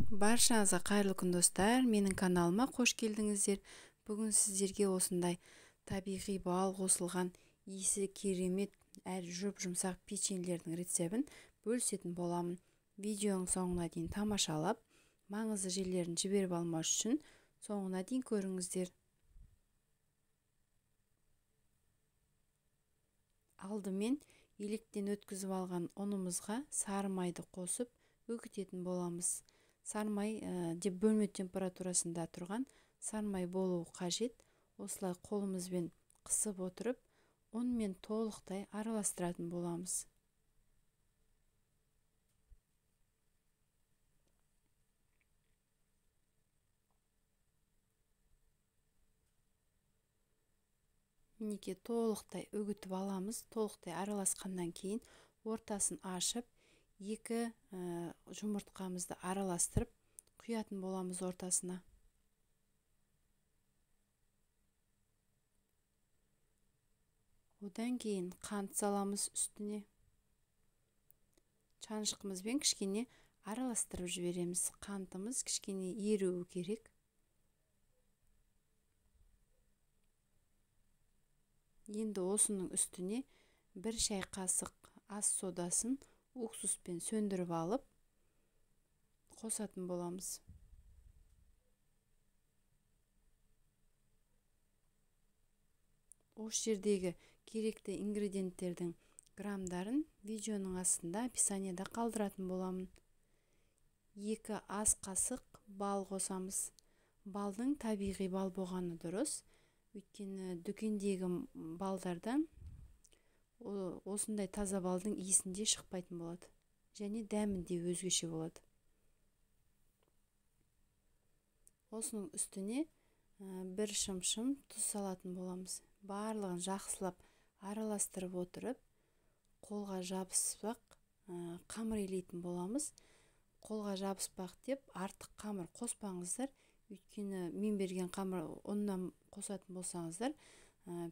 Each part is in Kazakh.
Баршаңызға қайырлы күн, достар! Менің каналыма қош келдіңіздер. Бүгін сіздерге осындай табиғи бал қосылған, иісі керемет әрі жұп-жұмсақ печеньелердің рецебін бөлісетін боламын. Видеоның соңына дейін тамашалап, маңызды жерлерін жіберіп алмас үшін соңына дейін көріңіздер. Алдымен електен өткізіп алған ұнымызға сары майды қосып үгітетін боламыз. Сары май деп бөлме температурасында тұрған сары май болуы қажет. Осылай қолымызбен қысып отырып, ұнмен толықтай араластыратын боламыз. Мінекей, толықтай үгітіп аламыз. Толықтай араласқаннан кейін ортасын ашып, 2 жұмыртқамызды араластырып құятын боламыз ортасына. Одан кейін қант саламыз үстіне. Шанышқымызбен кішкене араластырып жібереміз. Қантымыз кішкене еруі керек. Енді осының үстіне 1 шай қасық ас содасын уксуспен сөндіріп алып қосатын боламыз. Осы жердегі керекті ингредиенттердің грамдарын видеоның астында описанияда қалдыратын боламын. 2 ас қасық бал қосамыз. Балдың табиғи бал болғаны дұрыс. Өйткені дүкендегі балдардан осындай таза балдың иісінде шықпайтын болады. Және дәмі де өзгеше болады. Осының үстіне 1 шымшым тұз салатын боламыз. Барлығын жақсылап араластырып отырып, қолға жабыспақ қамыр илейтін боламыз. Қолға жабыспақ деп артық қамыр қоспаңыздар. Өйткені мен берген қамыр ұннан қосатын болсаңыздар,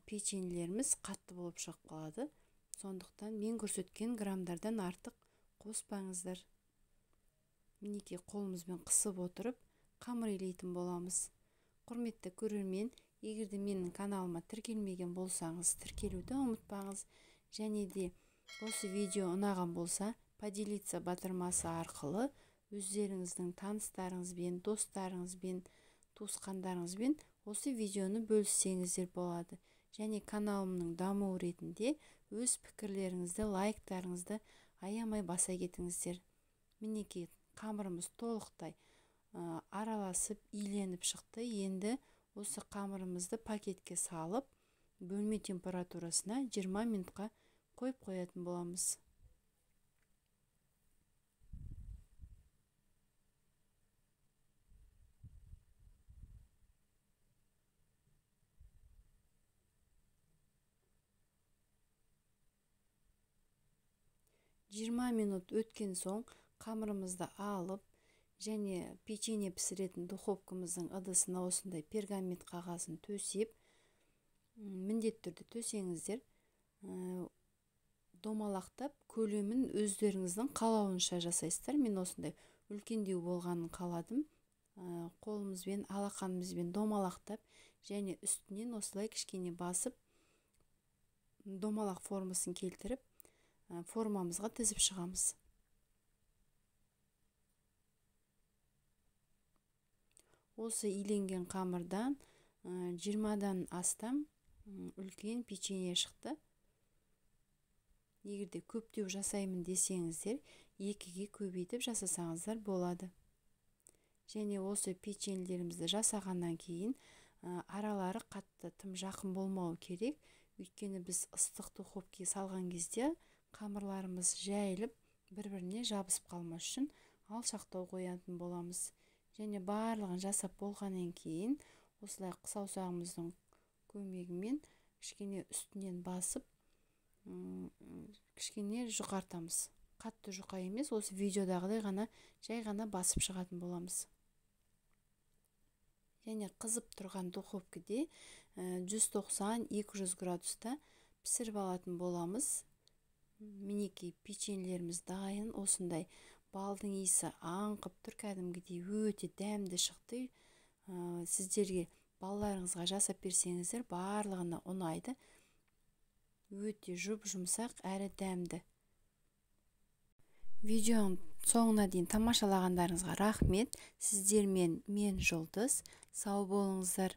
печеньелеріміз қатты болып шығып қалады. Сондықтан мен көрсеткен грамдардан артық қоспаңыздар. Мінекей, қолымызбен қысып отырып қамыр илейтін боламыз. Құрметті көрермен, егер де менің каналыма тіркелмеген болсаңыз, тіркелуді ұмытпаңыз. Және де осы видео ұнаған болса, поделиться батырмасы арқылы өздеріңіздің таныстарыңызбен, достарыңызбен, туысқандарыңызбен осы видеоны бөліссеңіздер болады. Және каналымның дамуы ретінде өз пікірлеріңізді, лайктарыңызды аямай баса кетіңіздер. Мінекей, қамырымыз толықтай араласып, иленіп шықты. Енді осы қамырымызды пакетке салып, бөлме температурасына 20 минутқа қойып қоятын боламыз. Жиырма минут өткен соң қамырымызды алып, және печенье пісіретін духовкамыздың ыдысына осындай пергамент қағазын төсеп, міндетті түрде төсеңіздер, домалақтап көлемін өздеріңіздің қалауынша жасайсыздар. Мен осындай үлкендеу болғанын қаладым. Қолымызбен, алақанымызбен домалақтап, және үстінен осылай кішкене басып, домалақ формасын келтіріп, формамызға тізіп шығамыз. Осы иленген қамырдан 20-дан астам үлкен печенье шықты. Егер де көптеу жасаймын десеңіздер, 2-ге көбейтіп жасасаңыздар болады. Және осы печеньелерімізді жасағаннан кейін аралары қатты тым жақын болмауы керек. Өйткені біз ыстық духовкаға салған кезде қамырларымыз жайылып, бір-біріне жабысып қалмас үшін алшақтау қоятын боламыз. Және барлығын жасап болғаннан кейін осылай саусағымыздың көмегімен кішкене үстінен басып, кішкене жұқартамыз. Қатты жұқа емес, осы видеодағыдай ғана жай ғана басып шығатын боламыз. Және қызып тұрған духовкаде 190-200 градуста пісіріп алатын боламыз. Мінекей, печеньелеріміз дайын. Осындай Балдың иісі аңқып тұр, кәдімгідей өте дәмді шықты. Сіздерге балаларыңызға жасап берсеңіздер, барлығына ұнайды. Өте жұп-жұмсақ әрі дәмді. Видеоның соңына дейін тамашалағандарыңызға рахмет. Сіздермен мен, Жұлдыз. Сау болыңыздар.